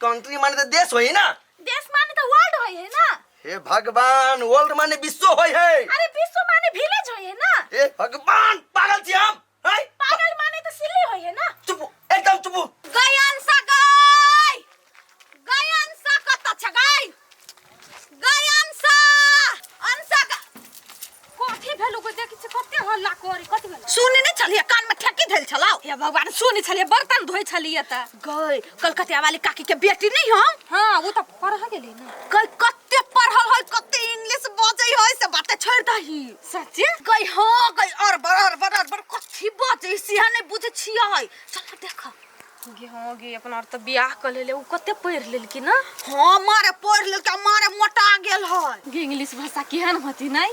Country माने तो देश होई ना। देश माने तो वर्ल्ड होई है ना। हे भगवान, वर्ल्ड माने विश्व होई है। अरे विश्व माने विलेज होई है ना। हे भगवान, पागल छी हम हैं? पागल माने तो सिल्ली होई है ना। चुप, एकदम चुप। गई अंसा गई, गई अंसा कत छ गई, गई अंसा, अंसा कथी भेलो गो? देखै छी कते हल्ला करे, कथी भेलो? सुने नहीं छलिए, कान में ठेकी धइल छलाउ। हे भगवान, सुने छलिए, बर्तन धोइ छलिए त। गई कलकतिया वाली काकी के बेटी नहीं हम। हाँ, वो त पढ़ गेली ना। गई कते पढ़ल है, कते इंग्लिश बजै है, से बाते छोड़ दही। सच्चे? गई हाँ गई, अरबर अरबर अरबर कथी बजै सिया नहीं बुझै छियै। चल देख। गे हाँ गे, अपना आर त बियाह क लेले, उ कते पढ़ लेलकी ना। हाँ मारे पढ़ लेलकै, मारे मोटा गेल है। गे इंग्लिश भाषा केहन होती नहीं?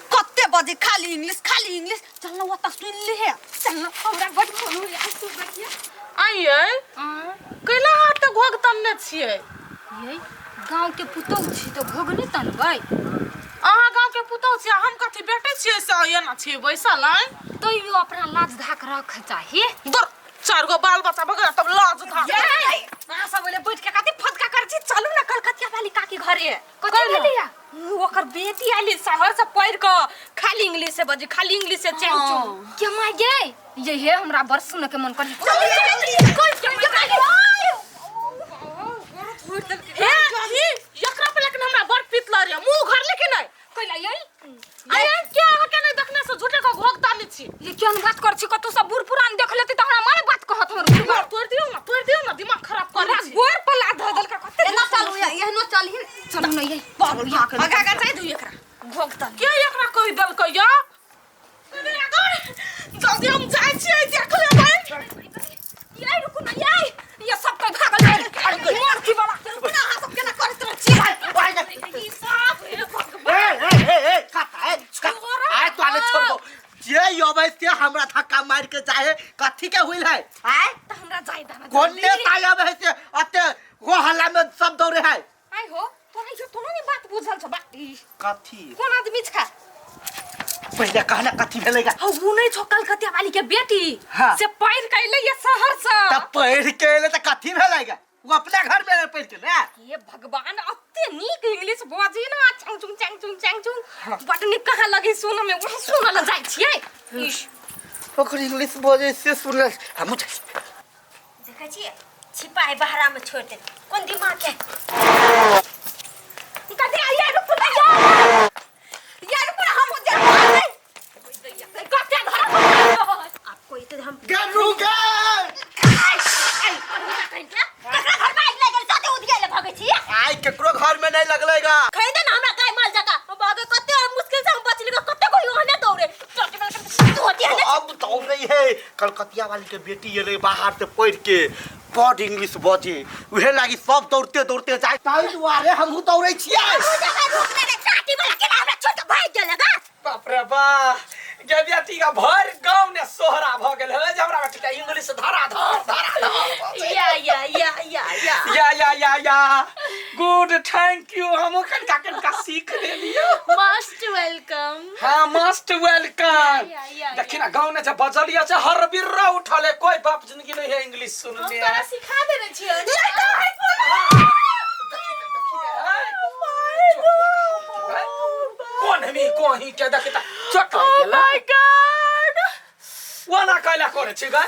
कते बजे खाली इंग्लिश खाली इंग्लिश। चल ना ओतऽ सुन लिहे। चल ना, हमरा बड मोन होइया सुनैया। आइयै कैला हाथ तऽ घोघ तनने छियै? ये गांव के पुतोह छी तऽ घोघ नहि तनबै? अहाँ गाँव के पुतोह छियै, हम कथी बेटे छियै से एना छियै बैसल? आँय तैयो अपना लाज धाक रख चाही। दर चार गो बाल बच्चा भऽ गेल तब लाज धाक। अहाँ सब ओले बैठ के कथी फदका कर छी? चलू ना कलकतिया वाली काकी घरे। कथी भेलैया? ओकर बेटी आइली शहर से पढ़ के, खाली इंग्लिश से बजे, खाली इंग्लिश से चैंग चूंग। के माय गे, ये हे हमरा बड़ सुन के मन कर। हे ई एकरा पर लेकिन हमरा बड़ पीत लड़िया मुंह घर लेकिन नहीं कैला ये अरे के अहाँ के नहीं देखने से झूठे के घोघ तानी छी। ये क्यों बात कर छी? कतौ सब बूढ़ पुरान देख लेते त हमरा मारे बात कहत हमर बुढ़। तोड़ दियौ ना, तोड़ दियौ ना, दिमाग खराब कर हमरा छी। गोर पर लात धऽ देलकै कते। एना चलू, एहनो चलही। चलू ना ये बाबू आगा आगा जाय दू एकरा घोघ तन। के एकरा कहि देलकै या? जल्दी हम जाइ छियै देख लेबै। ये रुकू ना ये, ये सब कोई भागल जाय मरती वाला। रुकू ना, अहाँ सब केना करैत रहै छियै? ई सब हे भगवान। ए ए ए ए कता ए आय तो आले छोड़ दो। जे अबै से हमरा धक्का मार के जाए, कथी के हुइल है? आय त हमरा जाय दाना। कोन नेता आबै है से अते हो हल्ला में सब दौड़े है? आय हो, तोरा यो तोनो नहीं बात बुझल छ बा। ई कथी? कोन आदमी छ? पहिले कहना कथी भेलै गा? हौ, उ नहीं छौ कलकतिया वाली के बेटी। हाँ। से पढ़ के अइलै ये शहर से। त पढ़ के एलै त कथी भेलै गा? वो अपना घर में पढ़ के ने। हे भगवान, अते नीक इंग्लिश बजै ना, चंग चुंग चंग चुंग चंग चुंग, बड नीक कहाँ लगे सुन में, वही सुन ल जाइ छियै। इश, ओकर इंग्लिश बजै से सुनल हमहूँ। देखै छियै, छिपाई बहरा में छोड़ दे कोन दिमाग के कथी? आइए रुकू ना यार, यार रुकू ना, हम जे कते धरा आपको ये तो हम गरू गे। ककरा घर में आगि लागल साथे उधिया ले भागै छी? आइ केकरो घर में नहीं लगले गा। खै दे ना हमरा गाय माल जका भागे, कते मुश्किल से हम बचली, कते कोई ओहने दौड़े चोटी वाला तू होती है ना। अब दौड़ रही है। कलकतिया वाली के बेटी एलै बाहर से पढ़ के, बड इंग्लिश बजे, उहे लागी सब दौड़ते दौड़ते जाए, ताहि दुआरे हमहूँ दौड़ै छियै। जगह रुकने रे चाटी वाला के हमरा छोड़ के भाग गेल गा। बाप रे बा, गे बेटी का भर गाँव ने सोहरा भ गेल है जे हमरा बेटी का इंग्लिश धरा धर धरा धर। या या या या या या या या या, गुड, thank you. हमहूँ कनिका कनिका सीख लेलियो। Most welcome. हाँ, मोस्ट welcome. या, या, देखी ना, गाँव ने जे बजलिया से हर बिर्रा उठले, कोई बाप जिंदगी नहीं है इंग्लिश हम सुनने। तोरा सिखा देने छियै। कोन हेमी कोही के देखी त चोट लागि ओ गेल। My God, ओना कैला करे छी गै?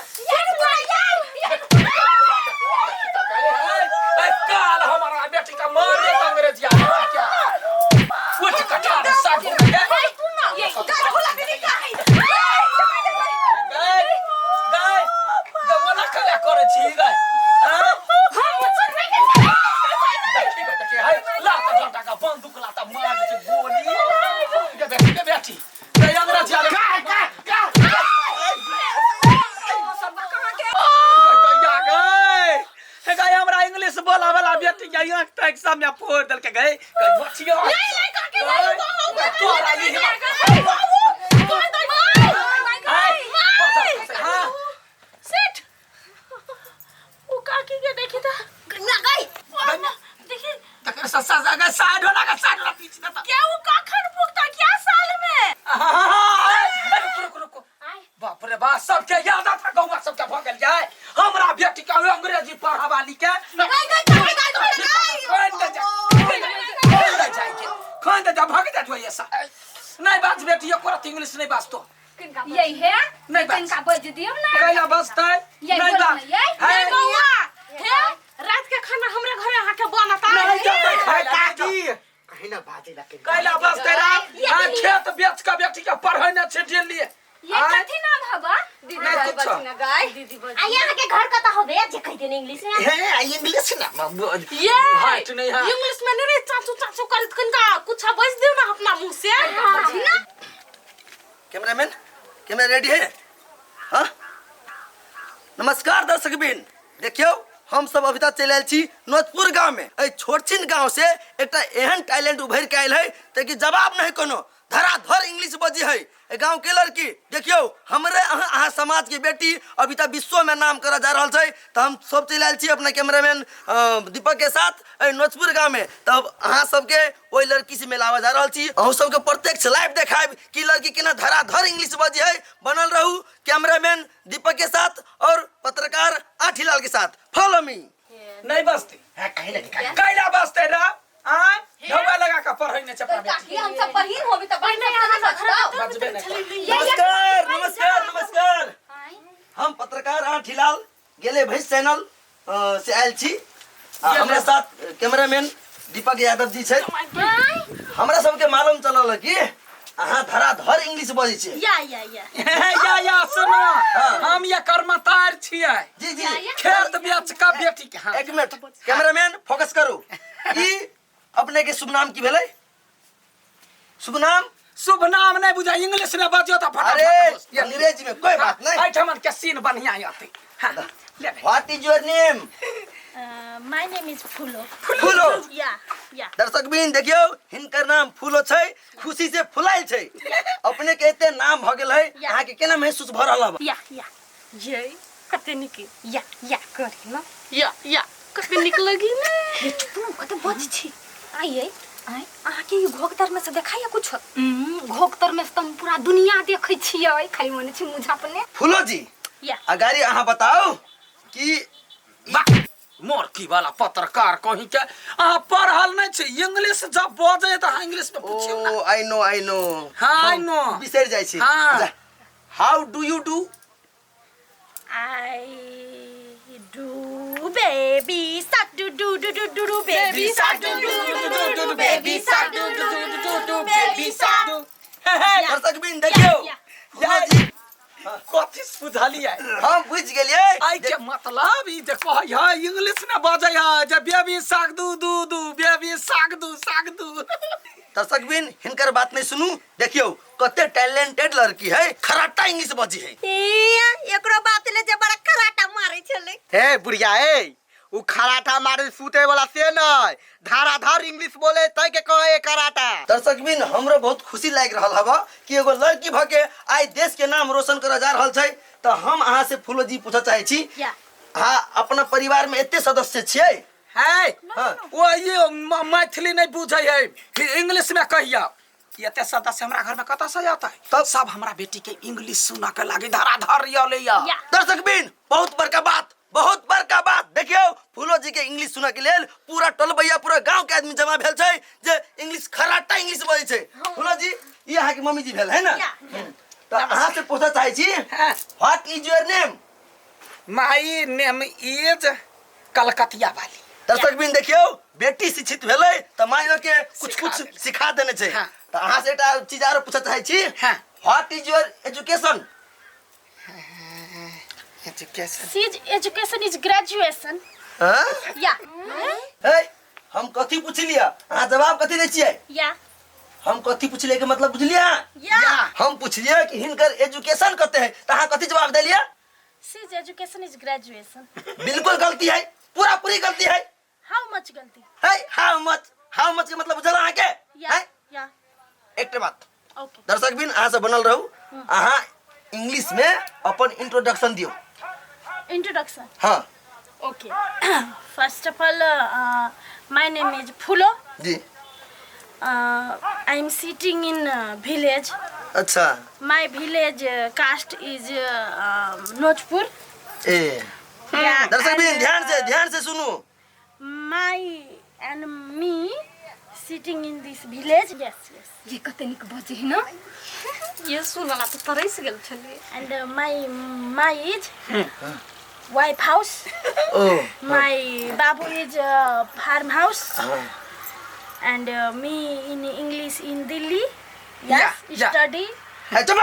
ए काल हमारा बेटी का मार दे अंग्रेजिया क्या उठ कठार साथ हो गए। गै गै गै, ओना कैला करे छी गै? हाँ? देखी गै, देखी है लात घंटा का बंदूक लाता मार दे गोली। गे बेटी, गे बेटी गै, अंग्रेजिया का का का दैया गै, हे गै, हमरा इंग्लिश बोला वाला बेटी के आँख ताकि सब में फोड़ देलकै गै। गै बचियो तोरा ई हाँ। सेठ, ओ काकी के देखी त ना गई। देखी। तकर सस्ता गै, साइड होला गै, साइड होला, पीछ देता। क्या वो कखन पुख्ता क्या साल में? रुको रुको रुको, बाप रे बाप, सबके याद आता गौवा सबके भऽ गेल जाय हमरा बेटी के अंग्रेजी पढ़ा वाली के। गई गई। इंग्लिश नहीं बाजतो। यही है नहीं बाज। किनका बज दियो ना। कैला बजतै? यही नहीं बोलो बा ना, यही। है। बौआ हे रात के खाना हमरा घरे अहाँ के बनता। नहीं जतै खाय काकी कहीं ना बाजे ला के कैला बजतै रा? आ खेत बेच के बेटी के पढ़ै ने छै डेली। ये कथी नाम हबा? दीदी नहीं भाई कुछ। बची ना गाय। दीदी आ यहाँ के घर कता होबे जे कह देने इंग्लिश में। हे इंग्लिश ना ये हाइट नहीं है। इंग्लिश में नहीं रे चाचू चाचू करत कनका कुछ बज दियो ना अपना मुंह से। ना कैमरामैन कैमरा रेडी है? हाँ नमस्कार दर्शक बिन, देखियो हम सब अभी तक चलि आयल छी नोजपुर गांव में। एहि छोटछिन गांव से एकटा एहन टैलेंट उभरि के आयल है ते कि जवाब नहीं कोनो, धराधर इंग्लिश बजी है एहि गांव के लड़की। देखियो हमरे अहाँ समाज के बेटी अभी तक विश्व में नाम करा जा रहल छै। तो हम सब चलि आयल छी अपना कैमरामैन दीपक के साथ एहि नोजपुर गांव में। तब अहाँ सबके ओहि लड़की से मिलावा जा रहल छी, अहूँ सबके प्रत्यक्ष लाइव देखायब कि लड़की केना धराधर इंग्लिश बजी है। बनल रहू कैमरामैन दीपक के साथ और पत्रकार आठीलाल के साथ। Follow me. नहीं बजतै। है कहीं ना कहीं कैला बजतै रा? आय ढौआ लगा के पढ़ै ने छै अपना बेटी। काकी हम सब बहिन होबी त बहिन सब ना बचताओ। बजबे नहीं करतै। नमस्कार नमस्कार नमस्कार, हम पत्रकार आठीलाल गेले भैंस चैनल से आयल छी। आ हमरा साथ कैमरामैन दीपक यादव जी छै। हमरा सबके मालूम चलल कि अहाँ धराधर इंग्लिश बजै छियै। या या या या या सुनो, हम ये कर्मतार छियै। जी जी खेत बेच के बेटी के। हाँ एक मिनट कैमरामैन फोकस करू। ई अपने के शुभ नाम की भेलै? शुभ नाम? शुभ नाम नहीं बुझा, इंग्लिश में बजियो त फटाफट। अरे अंग्रेजी में कोई बात नहीं। एहिठाम के सीन बढ़िया आते। हाँ ले ले। What is your name? My name is Phulo. Phulo. या या दर्शक बिन देखियो हिनकर नाम फूलो छै, खुशी से फुलायल छै। अपने के एते नाम भ गेल है, अहाँ के केना महसूस भ रहल हब? या या ये कते निक या या करी ना। या या कते निक लगी ने। ये चुप कते बज छी। आइए आइ अहाँ के ई घोघतर में से देखाइए कुछ। घोघतर में से त हम पूरा दुनिया देखै छियै, खाली मने छी मुझा अपने। फूलो जी या अगाड़ी अहाँ बताओ कि मोरकी वाला पत्रकार कहीं के अहाँ पढ़ल नहीं छै, इंग्लिश जब बजै त अहाँ इंग्लिश में पूछियौ ना। ओ I know I know. हाँ, I know. बिसरि जाइ छी। हाँ। How do you do? I do baby shark do do do do do do baby shark do do do do do baby shark do do do do do baby shark. दर्शक बिन देखियो फूलो जी कथी बुझलियै? हम बुझि गेलियै। आई के मतलब ई जे कहै है इंग्लिश में बजै है जे बेबी साग दू दू दू बेबी साग दू साग दू। दर्शक बिन हिनकर बात नहीं सुनू, देखियो कते टैलेंटेड लड़की है, खराटा इंग्लिश बजी है। एकरो बात ले जे बड़ा खराटा मारै छलै। हे बुढ़िया ए उ खराटा मारे सूते वाला से नहीं, धाराधार इंग्लिश बोले तय के कहे कराटा। दर्शक बिन हमरो बहुत खुशी लागि रहल हबा कि एगो लड़की भ के आइ देश के नाम रोशन करऽ जा रहल छै। त हम अहाँ से फूलो जी पूछऽ चाहै छी, अहाँ अपना परिवार में एते सदस्य छियै? है हाँ। ओ ये मैथिली नहीं बुझै है, इंग्लिश में कहिया एते सदस्य हमरा घर में कतऽ से आता है? तब सब हमरा बेटी के इंग्लिश सुना के लागे धराधर ये ले। दर्शक बिन बहुत बड़का बात, बहुत बड़का बात। देखियो फूलो जी के इंग्लिश सुनऽ के लेल पूरा टोलबैया पूरा गांव के आदमी जमा भेल छै जे इंग्लिश खराटा इंग्लिश बजै छै। फूलो जी ई अहाँ के मम्मी जी भेल है ना? तो अहाँ से पूछऽ चाहै छी, what is your name? My name is कलकतिया वाली। दर्शक बिन देखियो बेटी शिक्षित भेलै त माइयो के कुछ कुछ सिखा देने छै। हाँ। त अहाँ से एकटा चीज आरो पूछऽ चाहै छी, हाँ। What is your education? Education She's education is graduation. हाँ? या हे हम कथी पुछलियै अहाँ जवाब कथी दै छियै? या हम कथी पुछलियै के मतलब बुझलियै अहाँ? या हम पुछलियै कि हिनकर एजुकेशन कते है त अहाँ कथी जवाब देलियै? She's education is graduation. बिल्कुल गलती है, पूरा पूरी गलती है। How much गलती? है how much, how much के मतलब बुझल अहाँ के? या या एकटा बात ओके। दर्शक बिन अहाँ सब बनल रहू, अहाँ इंग्लिश में अपन इंट्रोडक्शन दियो। इंट्रोडक्शन? हाँ। Okay. First of all my name is Phulo. Ji. I am sitting in village. अच्छा। My village caste is Nojpur. ए दर्शक बिन ध्यान से सुनू। My and me Sitting in this village. Yes, yes. ये कते नीक बजै है ना ये सुनला तऽ तरस गेल छलै। And my my is wife house. O My babu is farm house. And me in English in Delhi. Yes, Yeah, yeah. study. है चुप।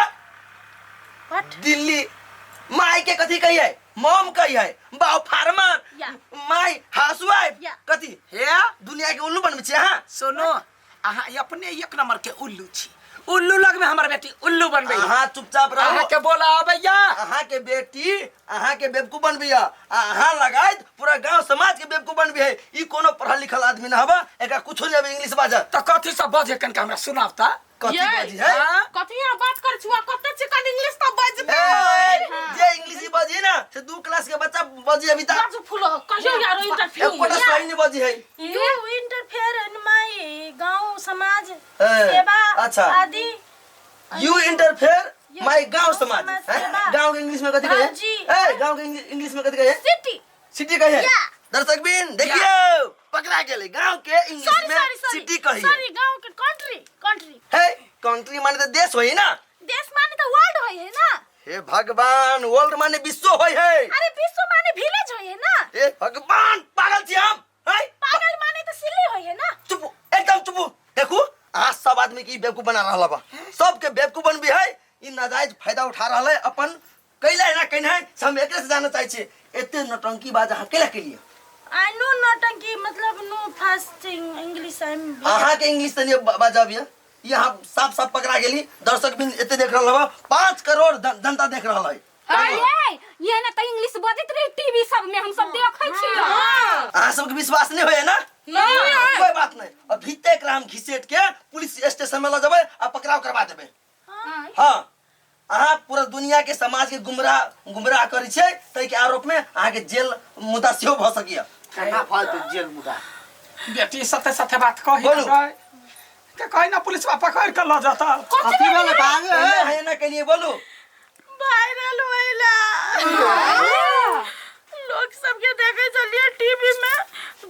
What? Delhi माई के कथी कही है? मॉम कही है, बाप farmer, Yeah. My housewife. Yeah. कथी हे दुनिया के उल्लू बनबै छी अहाँ? सुनो, अहाँ अपने एक नंबर के उल्लू छी। उल्लू लग में हमर बेटी उल्लू बनबै। अहाँ चुपचाप रहू। अहाँ के बोला आबैया। अहाँ के बेटी अहाँ के बेवकूफ बनबी है, अहाँ लगायत पूरा गांव समाज के बेवकूफ बनबी है। ई कोनो पढ़ल लिखल आदमी न हबा, एकरा कुछो नहीं आबे इंग्लिश बाजत। तऽ कथी सब बजे कनका हमरा सुनाव तऽ। कथी ये, बाजी है? हाँ? कथी यहाँ बात कर छुआ कते चिकन इंग्लिश तऽ बजतै। ए, जे इंग्लिश बाजी ना से 2 क्लास के बच्चा बाजी अभी तक। बाजू फूलो कहियो यार इंटरव्यू। एकोटा सही नहीं बाजी है। You interfere in my गांव समाज ए, सेवा अच्छा। आदि। You interfere माय गांव समाज। समाज हैं? सेवा। गांव के इंग्लिश में कथी कहे? भाजी। ए, गांव के इंग्लिश में कथी कहे? सिटी। सिटी कहे। Yeah. दर्शक बिन देखियो पकड़ा गेले, गांव के इंग्लिश सॉरी में सॉरी सॉरी सिटी कही। सॉरी, गांव के कंट्री, कंट्री है कंट्री माने तो देश होई ना। देश माने तो वर्ल्ड होई है ना। हे भगवान, वर्ल्ड माने विश्व होई है। अरे विश्व माने विलेज होई है ना। हे भगवान, पागल छी हम। हैं? पागल माने तो सिल्ली होई है ना। चुप, एकदम चुप। देखू अहाँ सब आदमी के बेवकूफ बना रहल बा, सबके बेवकूफ बनबी है। ई नाजायज फायदा उठा रहल है अपन कैला ना कहना है, से हम एकरे से जानना चाहै छी एते नौटंकी बाज अहाँ कैला के लिए? I know नौटंकी मतलब नो फास्टिंग इंग्लिश I am. अहाँ के इंग्लिश तनी बाजब ये यहाँ साफ साफ पकड़ा गेली। दर्शक भी एते देख रहल बा, 5 करोड़ जनता देख रहल है। अरे ये ना त इंग्लिश बजैत रहे टीवी सब में, हम सब देखै छी। अहाँ सबके विश्वास नहीं होय ना? नहीं। कोई बात नहीं, अभी तक हम घिसेट के पुलिस स्टेशन में ल जेबै आ पकड़ाव करवा देबै। हाँ, अहाँ पूरा दुनिया के समाज के गुमराह गुमराह करै छै, ताहि के आरोप में अहाँ के जेल मुद्दा सेहो भऽ सकैया। केना फालतू जेल मुद्दा? बेटी सत्य सत्य बात कही बोलू। ना के कही ना पुलिस पकड़ के ल जाता। कथी भेलै भाग? केना है ना कहिए बोलू। वायरल होइला लोग सबके देखे चलिए टीवी में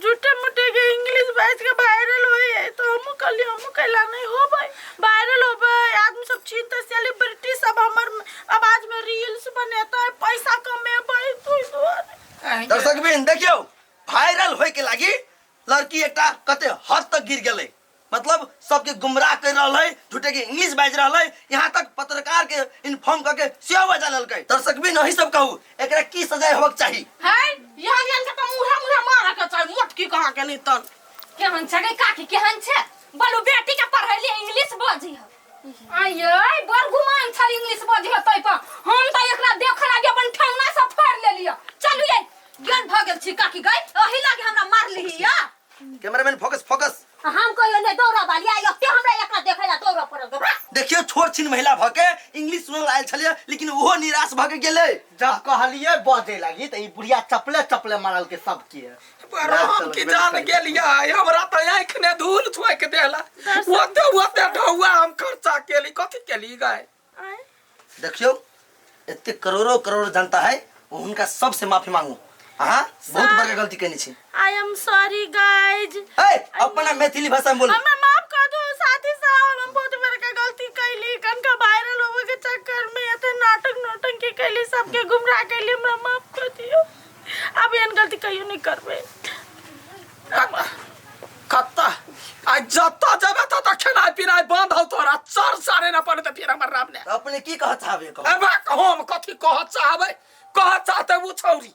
झूठे मूठे के इंग्लिश बाज के वायरल होई है, तो हमू कहली हमू कैला नहीं होबै, वायरल होबै। आदमी सब चिंता सेलिब्रिटी सब हमर आवाज में रील्स बनेतै, पैसा कमेबै। तू दुआरे दर्शक बिन देखियो, वायरल होय के लागी लड़की एकटा कते हद तक गिर गेलै, मतलब सबके गुमराह कर रहल है, झूठे के इंग्लिश बाजि रहल है, यहाँ तक पत्रकार के इन्फॉर्म करके सेहो बजा लेलकै। दर्शक बिन अही सब कहू एकरा की सजाय होबाक चाही? है यहाँ यहाँ के तऽ मुहे मुहे मारऽ के चाही, मोटकी कहाँ के नहीं तन। केहन छै गे काकी, केहन छै? बोलू बेटी के पढ़ैली इंग्लिश बजै है। आये बड़ गुमान छै इंग्लिश बजै है तै पर। हम त एकरा देख लागे अपन ठेहुना से फाड़ लेलियै। चलू ये ज्ञान भऽ गेल छी काकी गई, ओही लागे हमरा मारली या। Cameraman focus focus. हम कहियो नहीं दौड़ा वाली आई, एते हमरा एकरा देखै ला दौड़ा पड़ल गो। देखियो छोट छिन महिला भके इंग्लिश सुनल आयल छलियै, लेकिन ओहो निराश भके गेलै। जब कहलिए बजे लगी त ई बुढ़िया चपले चपले मारल के सबके। पर हम की जान गेलियै, हमरा तऽ आँखि ने धूल छुआइ के देला। ओते ओते ढौआ हम खर्चा केली, कथी केली गए? देखियो एते करोड़ों करोड़ जनता है, हुनका सबसे माफी मांगू। अहाँ बहुत बड़का गलती केने छी। I am sorry guys. ए अपना मैथिली भाषा में बोलू। हमरा माफ कर दो साथी साहब, हम बहुत बड़का गलती कैली, कनका वायरल होवे के चक्कर में एते नाटक नौटंकी कैली, सबके गुमराह कैली, हमरा माफ कर दियो। अब एहन गलती कहियो नहीं करबै। कत्ता आ जत्ता जेबे तत्ता खेनाइ पिनाइ बंद हौ तोरा, चर सारे ना पड़े त फिर हमर राम ने। अपने की कह चाहबे कहू? अब हम कथी कह चाहबै? कह चाहते उ छौरी।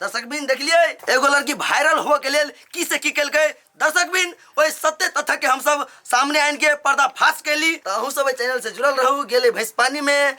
दर्शक बिन देखलिए एगो लड़की वायरल होवे के लेल की से की केलकै। दर्शक बिन ओहि सत्य तथ्य के हम सब सामने आनि के पर्दाफाश कैली। तऽ अहूँ सब एहि चैनल से जुड़ल रहू। गेलै भैंस पानी में।